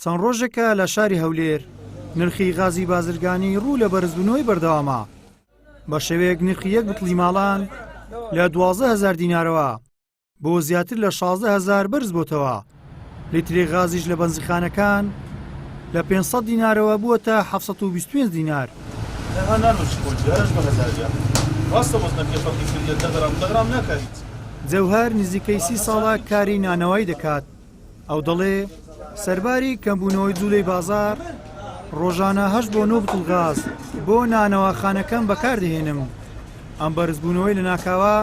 چەند ڕۆژێکە لە شاری هەولێر نرخی غازی بازرگانی ڕوو لە بەرزبوونەوەی بەردەوامە بە شێوەیەک نرخی یەک بتڵی ماڵان لە 12هزار دینارەوە بۆ زیاتر لە 16هزار بەرز بۆتەوە لیتری غازیش لە بەنزیخانەکان لە 500 دینارەوە بووەتە 725 دینار. جەوهەر نزیکەی سی ساڵە کاری نانەوایی دەکات، ئەو دەڵێ، سەرباری کەمبوونەوەی جوولەی بازاڕ، ڕۆژانە هەشت بۆ نۆ بتڵ غاز بۆ نانەواخانەکەم بەکاردەهێنم، ئەم بەرزبوونەوەی لەناکاوە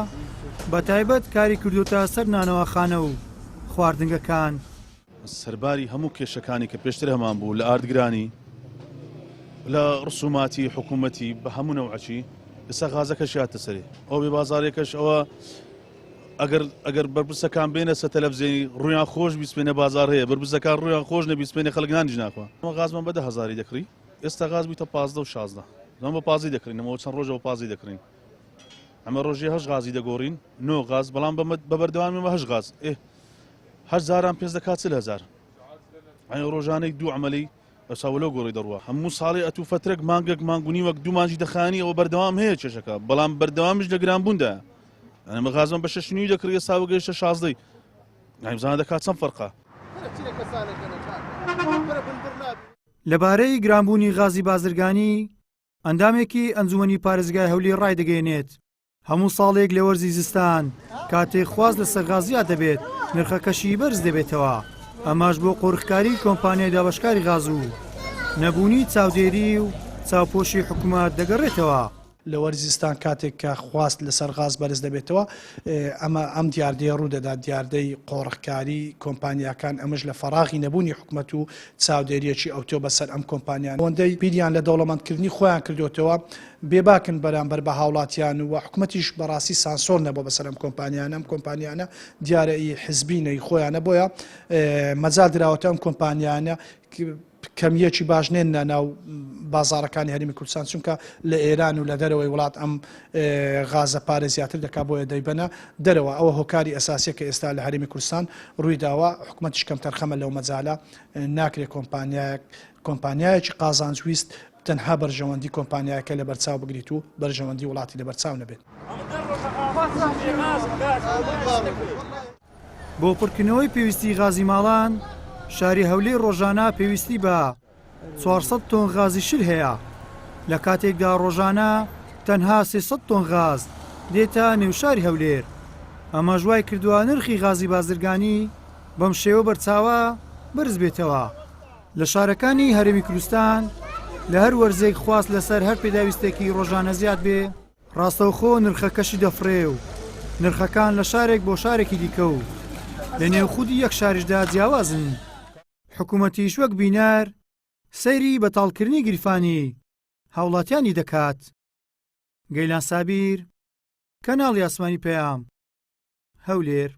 بەتایبەت کاری کردووەتە سەر نانەواخانە و خواردنگەکان. سەرباری هەموو کێشەکانی کە پێشتر هەمان بوو لە ئاردگرانی، لە ڕسوماتی حکوومەتی بە هەموو نەوعەکی، ئێستا غازەکەشی هاتە سەرێ، ئەوە بێ بازاڕیەکەش ئەوە ئەگەر ئەگەر بەرپرسەکان بێنە سەر تەلەفزیۆنی ڕوویان خۆش بیسپێنە بازاڕ هەیە بەرپرسەکان ڕوویان خۆش نەبیسپێنێ خەڵک نانیش ناخوا ئەمە غازمان بە دە هەزاری دەکڕی ئێستا غاز بوویتە 15 و 16 زمان بە پازدەی دەکڕین ئەمەوە چەند ڕۆژەوە پازدەی دەکڕین ئەمە ڕۆژی هەشت غازی دەگۆڕین نۆ غاز بەڵام بە بەردەوامی بە هەشت غاز ئێ هەشت جاران پێنج دەکات 40 هەزار ئەی ڕۆژانەی دوو عملی ئەوسا وەلۆ گۆڕی دەڕوا هەموو ساڵێ ئەتوو فەترەک مانگەک مانگ و نیوەک دوو مانگی دەخانی ئەوە بەردەوام هەیە کێشەکە بەڵام بەردەوامیش لە گرانبووندا ئەمە غازمان بە شەش نیو دەکڕی ئێستا گەیشتە شازدەی یانی بزانە دەکات چەند فەرقە. لەبارەی گرانبوونی غازی بازرگانی، ئەندامێکی ئەنجومەنی پارێزگای هەولێر ڕایدەگەیەنێت، هەموو ساڵێک لە وەرزی زستان کاتێک خواست لەسەر غاز زیاد دەبێت نرخەکەشی بەرز دەبێتەوە، ئەمەش بۆ قۆرخکاری کۆمپانیای دابەشکاری غاز و نەبوونی چاودێری و چاوپۆشی حکومەت دەگەڕێتەوە. لە وەرزی زستان کاتێک کە خواست لەسەر غاز بەرز دەبێتەوە ئەمە ئەم دیاردەیە ڕوودەدات، دیاردەی قۆرخکاری کۆمپانیاکان، ئەمەش لە فەراغی نەبوونی حکومەت و چاودێرییەکی ئەوتۆ بەسەر ئەم کۆمپانیانە ئەوەندەی بیریان لە دەوڵەمەندکردنی خۆیان کردۆتەوە بێباکن بەرامبەر بە هاوڵاتیان و حکومەتیش بەڕاستی سانسۆر نەبووە بەسەر ئەم کۆمپانیانە، ئەم کۆمپانیانە دیارە ئی حزبینە ئی خۆیانە بۆیە مەجال دراوەتە ئەم کۆمپانیانە کەمییەکی باش نێننە ناو بازاڕەکانی هەرێمی کوردستان چونکە لە ئێران و لە دەرەوەی وڵات ئەم غازە پارە زیاتر دەکات بۆیە دەیبەنە دەرەوە ئەوە هۆکاری ئەساسیە کە ئێستا لە هەرێمی کوردستان ڕوویداوە حکومەتیش کەمتەرخەمە لەو مەجالە ناکرێت کۆمپانیایەک کۆمپانیایەکی قازانج ویست تەنها بەرژەوەندی کۆمپانیایەکە لەبەرچاو بگریت و بەرژەوەندی وڵاتی لەبەرچاو نەبێت. بۆ پڕکردنەوەی پێویستی غازی ماڵان، شاری هەولێر ڕۆژانە پێویستی بە 400 تۆن غازی شل هەیە، لە کاتێکدا ڕۆژانە تەنها 300 تۆن غاز دێتە نێو شاری هەولێر، ئەمەش وایکردووە نرخی غازی بازرگانی بەم شێوە بەرچاوە بەرز بێتەوە. لە شارەکانی هەرێمی کوردستان لە هەر وەرزێک خواست لەسەر هەر پێداویستێکی ڕۆژانە زیاد بێ، ڕاستەوخۆ نرخەکەشی دەفڕێ و نرخەکان لە شارێک بۆ شارێکی دیکە و لە نێو خودی یەک شاریشدا جیاوازن. حکومەتیش وەک بینەر سەیری بەتاڵکردنی گیرفانی هاوڵاتیانی دەکات. گەیلان سابیر، کەناڵی ئاسمانی پەیام، هەولێر.